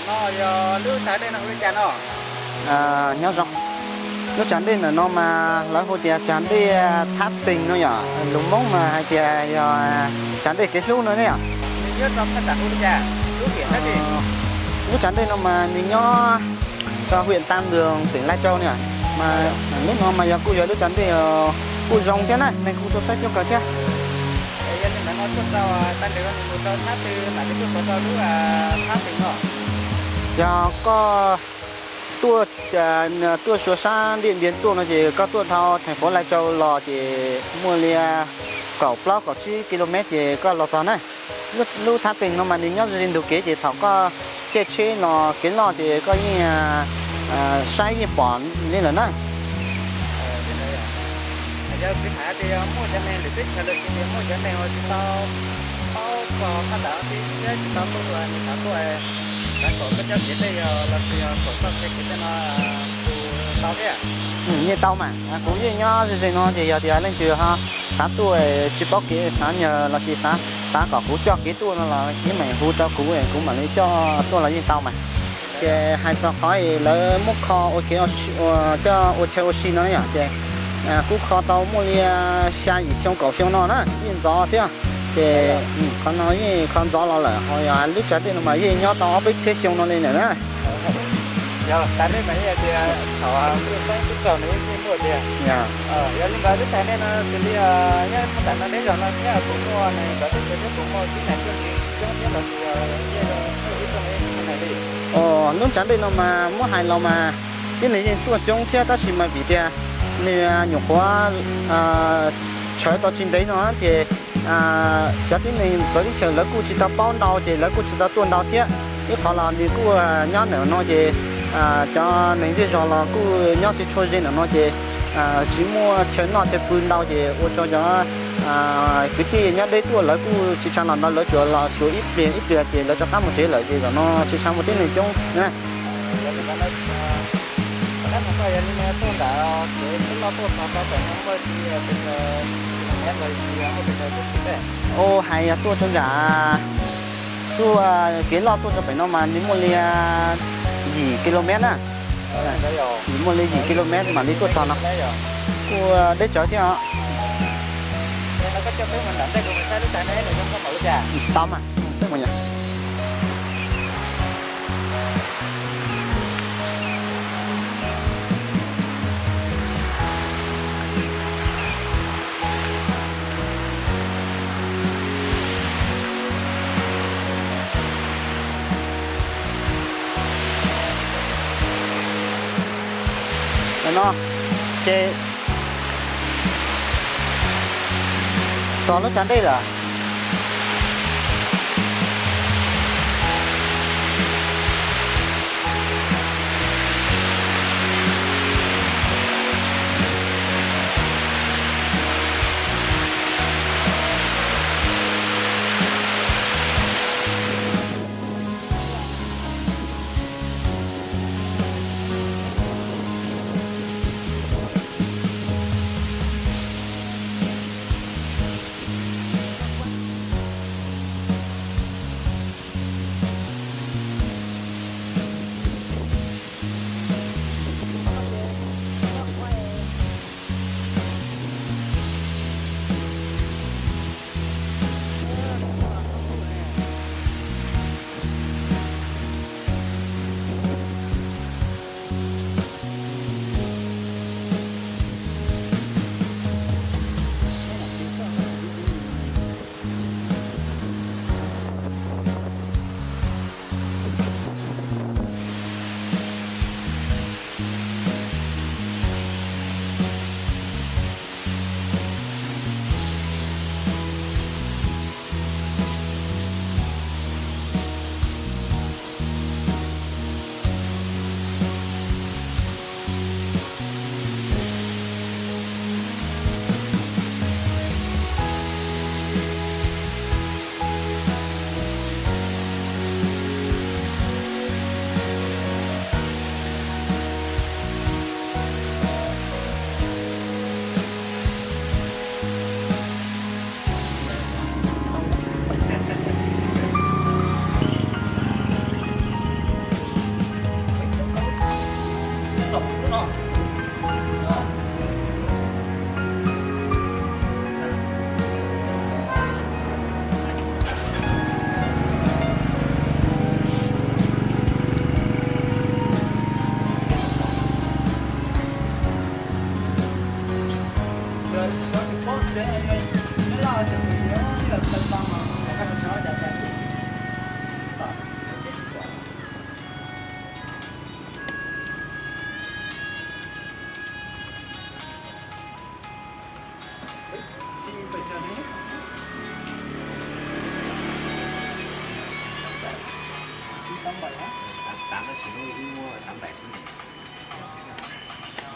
No yog lub tsag dej no hu li cas no? Nyob zoo, lub tsag dej ntawm no mas lawv hu tias tsag dej Thab Tees no yom, lus Hmoob mas hais tias yog tsag dej kev hlub no ne yom. Nws nyob rau phaj tsam hu li cas? Lub tsag dej no mas nws nyob rau huyện Tam Đường, tỉnh Lai Châu ne yom. Mas lub no mas yog kuj yog lub tsag dej kuj zoo thiab na, neeg kuj tuaj saib coob kawg thiab. Yog li ntawd no tuaj rau Tam Đường mus rau Thab Tees mam li tuaj xov rau lub Thab Tees no. Yog koj tuaj, tuaj suas sab Điện Biên tuaj no ces koj tuaj dhau thành phố Lai Châu los ces muaj li kaum plaub kaum tsib ki lô met ces koj los txog na. Lub Thab Tees no mas nws nyob ze ntug kev ces thaum koj caij tsheb los kev loj ces koj yeej saib yeej pom li lawm na. Yog kuv hais tias muaj cov neeg lwm teb chaws lawm tsis tias muaj cov neeg uas tsis tau paub txog phaj tsam no thiab tsis tau tuaj, nws xav tuaj, xav kom koj coj kev tej yog los sis yog kom koj qhia kev tej no puas tau thiab? Yeej tau mas, kuv yeej nyob ze ze no ces yog tias leej twg ho xav tuaj tsis paub kev xav nyag los sis xav kom kuv coj kev tuaj no los yeej meem hu rau kuv, kuv mam li coj tuaj los yeej tau mas. Ces hais txog qhov lawv muab kho ua kev, coj ua chaw ua si no yom, ces kuj kho tau muaj li xya yim xyoo kaum xyoo no na, yeej ntxov thiab. Ces qhov no yeej kho ntxov los lawm, ho yog lub tsag dej no mas yeej nyob tau ob peb txhiab xyoo no li lawm na. Yog tas nej mas yog tias thaum kuj teb teb tsaug nws yeej muaj tiag. Yog li ntawd lub tsag dej no xws li nyob phaj tsam no deb zog no thiab puas muaj neeg cov teb chaws thiab puas muaj tib neeg tuaj ntxiv coob thiab los sis yeej tuaj ib tug neeg li? Os, lub tsag dej no mas muab hais los mas tib neeg yeej tuaj coob thiab tab sis mas vim tias nws nyuam qhuav tshawv tau tsis ntev no ces cov tib neeg txawv teb chaws lawv kuj tsis tau paub ntau ces lawv kuj tsis tau tuaj ntau thiab. Ib qhov los nws kuj nyob ntawm no ces cov neeg zej zog los kuj nyob tsis tshua ze ntawm no ces tsis muaj chaw noj chaw pw ntau ces ua rau cov kwv tij nyob deb tuaj lawv kuj tsis tshua los ntau, lawv tsuas los xyuas ib pliag ib pliag ces lawv rov qab mus tsev lawm ces zaum no tsis tshua muaj tib neeg coob na. Ua hais yog tuaj rau nram, tuaj kev loj tuaj rau pem no mas nws muaj li yim ki lô met na. Muaj li yim ki lô met mam li tuaj txog no. Kuj deb tsawv thiab os. Tau mas. No ces txog lub tsag dej lawm.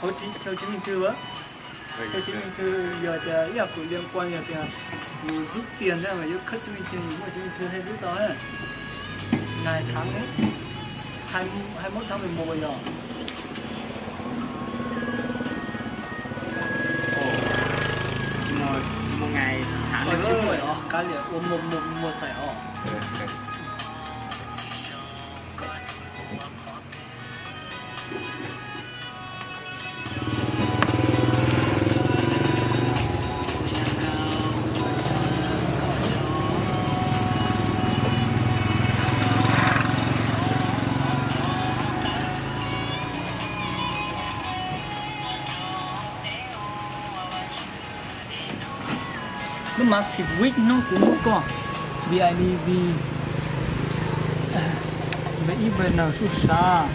Hauv tsev, hauv tsev neeg twg a? Hauv tsev neeg twg yog tias ib yam kuv li kuas yog tias yus xub tiag ntag mas yuav khawb tsev neeg twg, yus muaj tsev neeg twg thiaj xub tau na. Nais thaav, hais muab thaav mus mus yog. Mus nais thaav li os, kav liam ua mus mus xais os. Lub mas xim wib hnub kuv muab koj, V I V V, V I V N suj sab.